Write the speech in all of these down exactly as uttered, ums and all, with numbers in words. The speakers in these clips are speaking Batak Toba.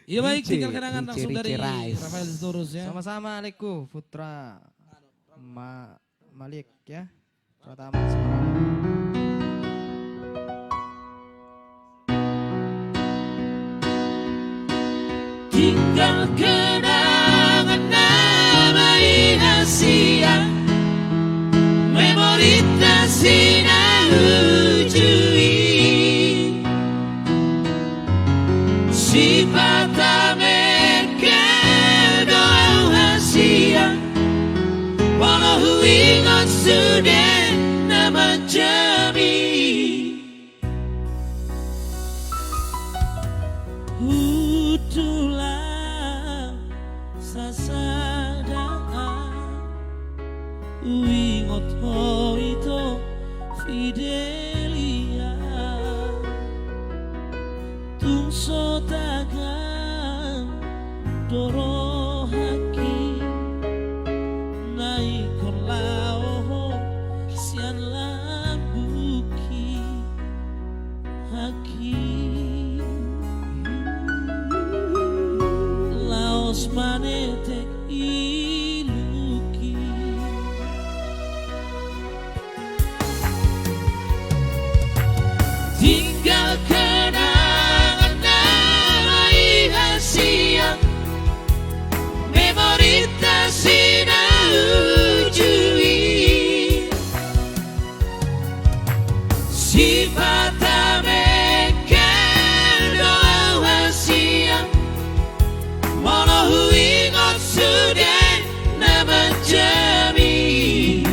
Iya, baik, Richie, tinggal kenangan Richie, langsung Richie dari Rice. Rafael Sitorus, ya. Sama-sama, Alekku, Putra Ma-, Malik, ya. Pratama Semarang. Tinggal kenangan nama i hasian, memorita si na uju i. Sipata mengkel do au hasian, molo huingot sude na manjalo i. Hutulang sasada huingot ho ito, Fidelia. Tung so tagan do rohangki, na ingkon laho ho sian lambungki. Haki laos manetek ilungki. Tinggal kenangan nama i hasian, memorita si na uju i. Sipata mengkel do au hasian, molo huingot sude na manjalo i.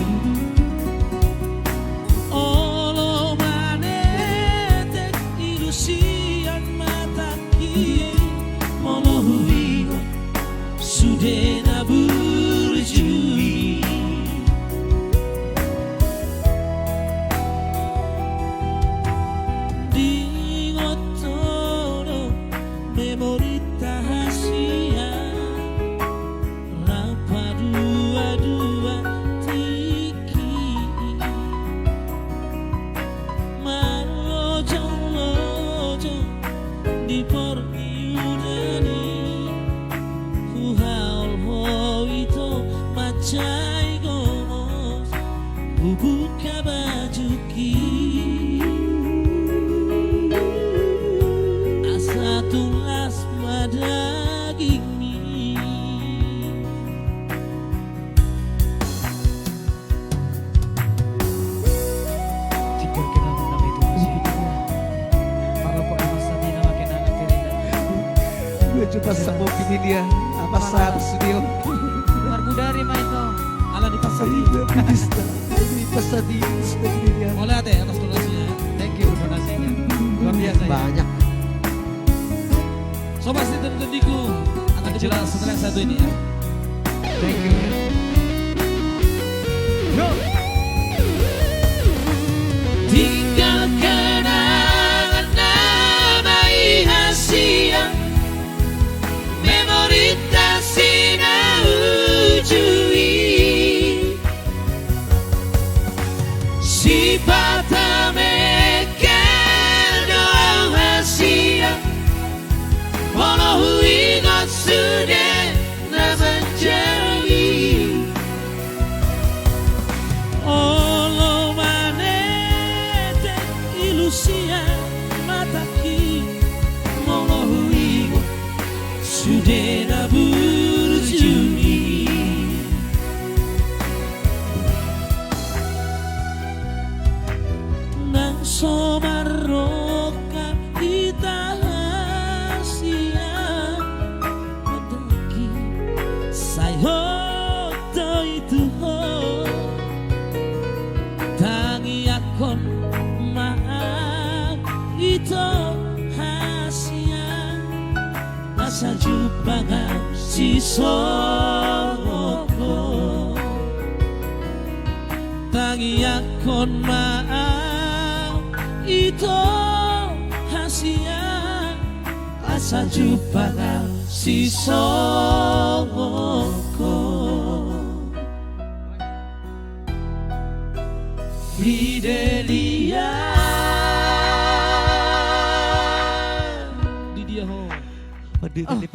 Olo manetek ilu sian matangki, molo huingot sude na burju i. Diingot ho do memorita hasian, rap paduadua tingki, marlojonglojo di portiudan i. Huhaol ho ito mansai gomos, hubuka bajuki, asa tung las ma dagingmi. Tinggal kenangan nama itu masih. Marokok di masa tina, makin hangat terindah. Gue cuma sama ini dia. Apa satu studio? Margudari ma ito. Ala di pasar. Iya, bisa. Di pasar di studio dia. Mauliate atas donasinya. Thank you donasinya. Luar biasa, ya. Banyak. Sobat Setia Nonton Diku akan diputar setelah yang satu ini, ya. Thank you, ya. Yo. Tinggal kenangan nama i hasian, memorita si na uju i. Sipata mengkel do au hasian, molo huingot sude na manjalo i. Olo manetek ilu sian matangki, molo huingot sude na burju i. Nang so marrongkap hita hasian, matangki sai hot do i tu ho. Tangiangkon ma au ito hasian, asa jumpang au sisongon ho. Tangiangkon ma au ito hasian, asa jumpang au sisongon ho. Fidelia. Di dia ho. Di, di, di,